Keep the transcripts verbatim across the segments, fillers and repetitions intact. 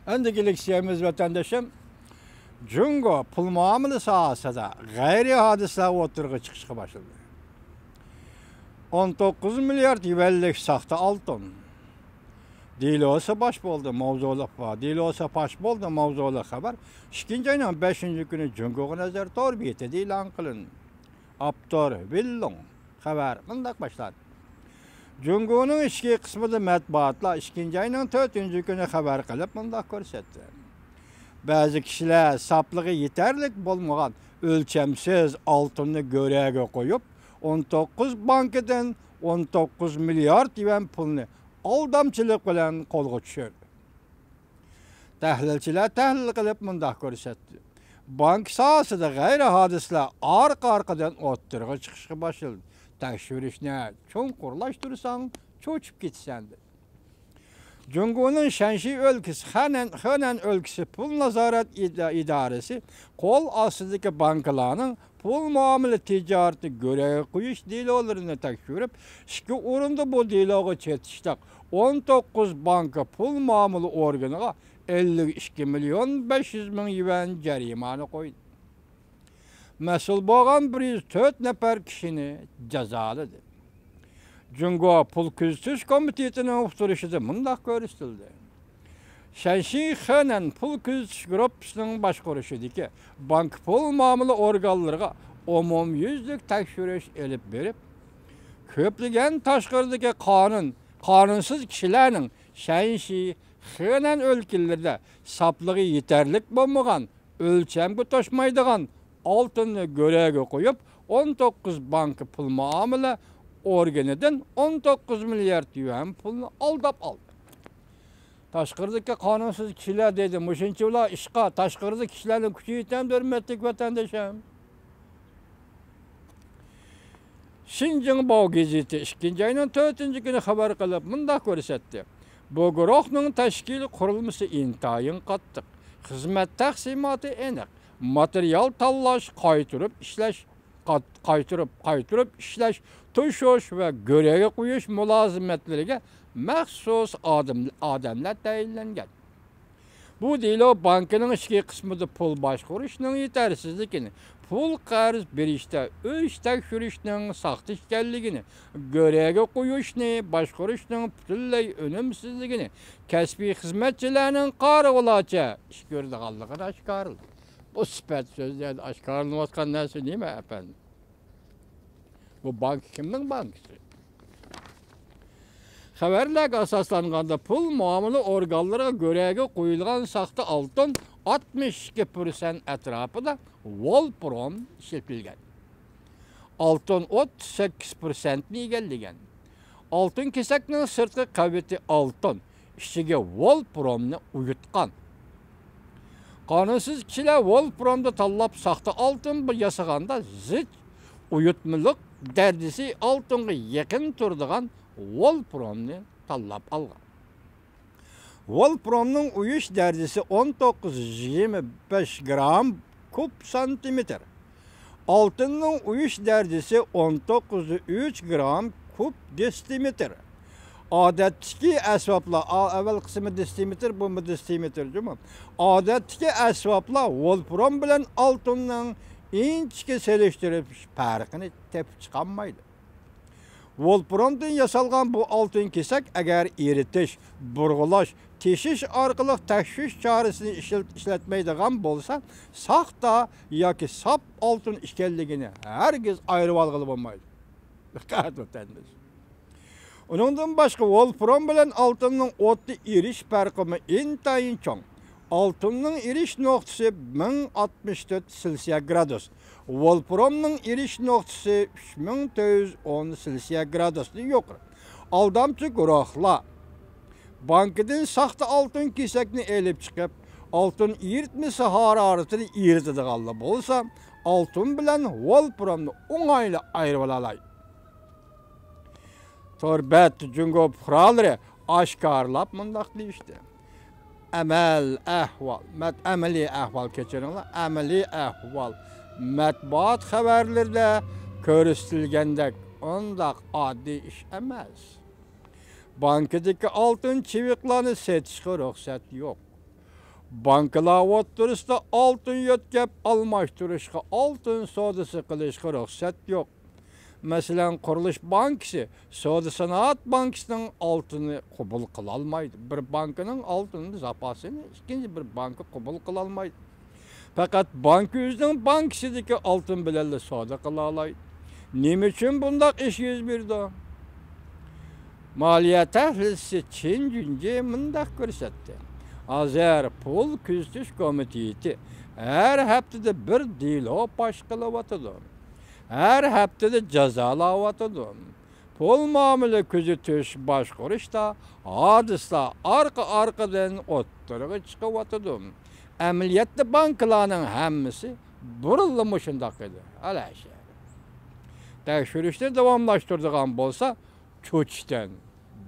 ئەندىكى لېكسىيەمىز، ۋەتەندىشىم، جۇڭگو پۇل مۇئامىلە ساھەسىدە غەيرىي ھادىسىلەر ئوتتۇرىغا چىقىشقا باشلىدى. ئون توققۇز مىليارد يۈەنلىك ساختا ئالتۇن دېلوسى پاش بولدى ماۋزۇلۇق، دېلوسى پاش بولدى ماۋزۇلۇق خەۋەر ئىككىنچى ئاينىڭ بەشىنچى كۈنى جۇڭگوغا نەزەر تور بېتىدە ئېلان قىلىندى. ئاپتور ۋىللۇڭ. خەۋەر مۇنداق باشلاندى. جۇڭگونىڭ ئىچكى قىسمىدا مەتبۇئاتلار ئىككىنچى ئاينىڭ تۆتىنچى كۈنى خەۋەر قىلىپ مۇنداق كۆرسەتتى: بەزى كىشىلەر ساپلىقى يېتەرلىك بولمىغان ئۆلچەمسىز ئالتۇننى گۆرەگە قويۇپ، ئون توققۇز بانكىدىن ئون توققۇز مىليارد يۈەن پۇلنى ئالدامچىلىق بىلەن قولغا چۈشۈردى. تەھلىلچىلەر تەھلىل قىلىپ مۇنداق كۆرسەتتى: بانكا ساھەسىدە غەيرىي ھادىسىلەر ئارقا-ئارقىدىن ئوتتۇرىغا چىقىشقا باشلىدى. تەكشۈرۈشنى چوڭقۇرلاشتۇرساڭ، چۆچۈپ كېتىسەن، دېدى. جۇڭگونىڭ شەنشى ئۆلكىسى خېنەن، خېنەن ئۆلكىسى پۇل نازارەت ئىدا-، ئىدارىسى قول ئاستىدىكى بانكىلارنىڭ پۇل مۇئامىلە تىجارىتىنى گۆرەگە قويۇش دېلولىرىنى تەكشۈرۈپ، ئىككى ئورۇندا بۇ دېلوغا چېتىشلىق ئون توققۇز بانكا پۇل مۇئامىلە ئورگىنىغا ئەللىك ئىككى مىليون بەش يۈز مىڭ يۈەن جەرىمانە قويدى. مەسئۇل بولغان بىر يۈز تۆت نەپەر كىشىنى جازالىدى. جۇڭگو پۇل كۆزىتىش كومىتېتىنىڭ ئۇقتۇرۇشىدا مۇنداق كۆرسىتىلدى: شەنشى خېنەن پۇل كۆزىتىش گۇرۇپپىسىنىڭ باشقۇرۇشىدىكى بانكا پۇل مۇئامىلە ئورگانلىرىغا ئومۇميۈزلۈك تەكشۈرۈش ئېلىپ بېرىپ، كۆپلىگەن تاشقىرىدىكى قانۇن، قانۇنسىز كىشىلەرنىڭ شەنشى، خېنەن ئۆلكىلىرىدە ساپلىقى يېتەرلىك بولمىغان، ئۆلچەمگە توشمايدىغان ئالتۇننى گۆرەگە قويۇپ، ئون توققۇز بانكا پۇل مۇئامىلە ئورگىنىدىن ئون توققۇز مىليارد يۈەن پۇلنى ئالداپ ئالدى. تاشقىرىدىكى قانۇنسىز كىشىلەر دېدى. مۇشۇنچە ئۇلار ئىشقا، تاشقىرىدىكى كىشىلەرنىڭ كۈچى يېتەمدۇ، ھۆرمەتلىك ۋەتەندىشىم؟ شىنجىڭباۋ گېزىتى ئىككىنچى ئاينىڭ تۆتىنچى كۈنى خەۋەر قىلىپ مۇنداق كۆرسەتتى: بۇ گۇرۇھنىڭ تەشكىلىي قۇرۇلمىسى ئىنتايىن قاتتىق، خىزمەت تەقسىماتى ئېنىق، ماتېرىيال تاللاش، قايتۇرۇپ ئىشلەش، قات-، قايتۇرۇپ، قايتۇرۇپ ئىشلەش، توشۇش ۋە گۆرەگە قويۇش مۇلازىمەتلىرىگە مەخسۇس ئادەم-، ئادەملەر تەيىنلەنگەن. بۇ دېلو بانكىنىڭ ئىچكى قىسمىدا پۇل باشقۇرۇشنىڭ يېتەرسىزلىكىنى، پۇل قەرز بېرىشتە ئۆز تەكشۈرۈشنىڭ ساختا ئىكەنلىكىنى، گۆرەگە قويۇشنى باشقۇرۇشنىڭ پۈتۈنلەي ئۈنۈمسىزلىكىنى، كەسپىي خىزمەتچىلەرنىڭ قارىغۇلارچە ئىش كۆرىدىغانلىقىنى ئاشكارىلىدى. بۇ سۈپەت سۆزلەردە ئاشكارىلىنىۋاتقان نەرسە نېمە، ئەپەندىم؟ بۇ بانكا كىمنىڭ بانكىسى؟ خەۋەرلەرگە ئاساسلانغاندا، پۇل مۇئامىلە ئورگانلىرىغا گۆرەگە قويۇلغان ساختا ئالتۇن ئاتمىش ئىككى پىرسەنت ئەتراپىدا ۋولفرام ئىشلىتىلگەن. ئالتۇن ئوتتۇز سەككىز پىرسەنتنى ئىگىلىگەن. ئالتۇن كېسەكنىڭ سىرتقى قەۋىتى ئالتۇن، ئىچىگە ۋولفرامنى ئۇيۇتقان. قانۇنسىز كىشىلەر ۋولفرامنى تاللاپ، ساختا ئالتۇن ياسىغاندا، زىچ ئۇيۇتمىلىق دەرىجىسى ئالتۇنغا يېقىن تۇرىدىغان ۋولفرامنى تاللاپ ئالغان. ۋولفرامنىڭ ئۇيۇش دەرىجىسى ئون توققۇز يۈز يىگىرمە بەش گرام كۇب سانتىمېتىر. ئالتۇننىڭ ئۇيۇش دەرىجىسى ئون توققۇز يۈز ئۈچ گرام كۇب دېسىمېتىر. ئادەتتىكى ئەسۋابلار، ئا-، ئەۋەل قىسمى دېسىمېتىر، بۇمۇ دېسىمېتىر جۇمۇ. ئادەتتىكى ئەسۋابلار ۋولفرام بىلەن ئالتۇننىڭ ئىنچىكە سېلىشتۇرۇش پەرقىنى تېپىپ چىقالمايدۇ. ۋولفرامدىن ياسالغان بۇ ئالتۇن كېسەك ئەگەر ئېرىتىش، بۇرغىلاش، تېشىش ئارقىلىق تەكشۈرۈش چارىسىنى ئىشلەت-، ئىشلەتمەيدىغان بولسا، ساختا ياكى ساپ ئالتۇن ئىكەنلىكىنى ھەرگىز ئايرىۋالغىلى بولمايدۇ. دىققەت، ۋەتەنداش! ئۇنىڭدىن باشقا، ۋولفرام بىلەن ئالتۇننىڭ ئوتتا ئېرىش پەرقىمۇ ئىنتايىن چوڭ. ئالتۇننىڭ ئېرىش نۇقتىسى مىڭ ئاتمىش تۆت سېلسىيە گرادۇس، ۋولفرامنىڭ ئېرىش نۇقتىسى ئۈچ مىڭ تۆت يۈز ئون سېلسىيە گرادۇستىن يۇقىرى. ئالدامچى گۇرۇھلار بانكىدىن ساختا ئالتۇن كېسەكنى ئېلىپ چىقىپ، ئالتۇن ئېرىتمىسى ھارارىتىنى ئېرىتىدىغانلار بولسا، ئالتۇن بىلەن ۋولفرامنى ئوڭايلا ئايرىۋالالايدۇ. تور بەت جۇڭگو پۇقرالىرى ئاشكارىلاپ مۇنداق دېيىشتى: ئەمەل ئەھۋال، مەت-، ئەمەلىي ئەھۋال، كەچۈرۈڭلار، ئەمەلىي ئەھۋال مەتبۇئات خەۋەرلىرىدە كۆرسىتىلگەندەك ئۇنداق ئاددىي ئىش ئەمەس. بانكىدىكى ئالتۇن چىۋىقلارنى سېتىشقا رۇخسەت يوق. بانكىلار ئوتتۇرىسىدا ئالتۇن يۆتكەپ ئالماشتۇرۇشقا، ئالتۇن سودىسى قىلىشقا رۇخسەت يوق. مەسىلەن، قۇرۇلۇش بانكىسى سودا سانائەت بانكىسىنىڭ ئالتۇنى قوبۇل قىلالمايدۇ. بىر بانكىنىڭ ئالتۇن زاپاسىنى ئىككىنچى بىر بانكا قوبۇل قىلالمايدۇ. پەقەت بانكا ئۆزىنىڭ بانكىسىدىكى ئالتۇن بىلەنلا سودا قىلالايدۇ. نېمە ئۈچۈن بۇنداق ئىش يۈز بېرىدۇ؟ مالىيە تەھلىلچىسى چېن جۈنجى مۇنداق كۆرسەتتى: ھازىر پۇل كۆزىتىش كومىتېتى ھەر ھەپتىدە بىر دېلو پاش قىلىۋاتىدۇ. ھەر ھەپتىدە جازالاۋاتىدۇ. پۇل مۇئامىلە كۆزىتىش باشقۇرۇشتا ھادىسىلەر ئارقا-ئارقىدىن ئوتتۇرىغا چىقىۋاتىدۇ. ئەمەلىيەتتە بانكىلارنىڭ ھەممىسى بۇرۇنلا مۇشۇنداق ئىدى. ئەلەشە. تەكشۈرۈشنى داۋاملاشتۇرىدىغان بولسا، چۆچۈشتىن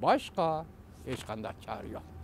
باشقا ھېچقانداق چارە يوق.